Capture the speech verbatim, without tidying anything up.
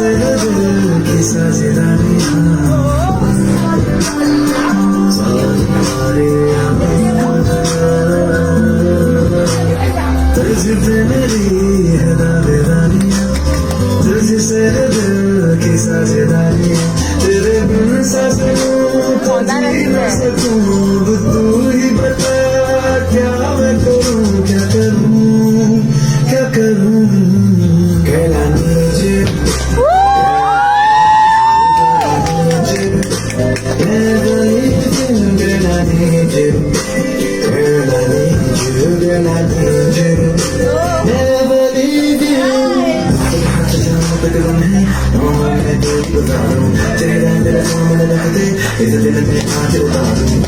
दिल की साझेदारियां, साझेदारियां। तुझ पे मेरी है दावेदारियां, तुझसे है दिल की साझेदारियां। तेरे बिन सांस लूं तो जी ना सकूं, अब तू ही बता क्या मैं करूं, क्या करूं, क्या करूं। Girl, I need you. Never leave you, girl, I need you. Girl, I need you, girl, I need you. Never leave you. तेरे दिल में आज उतारूं।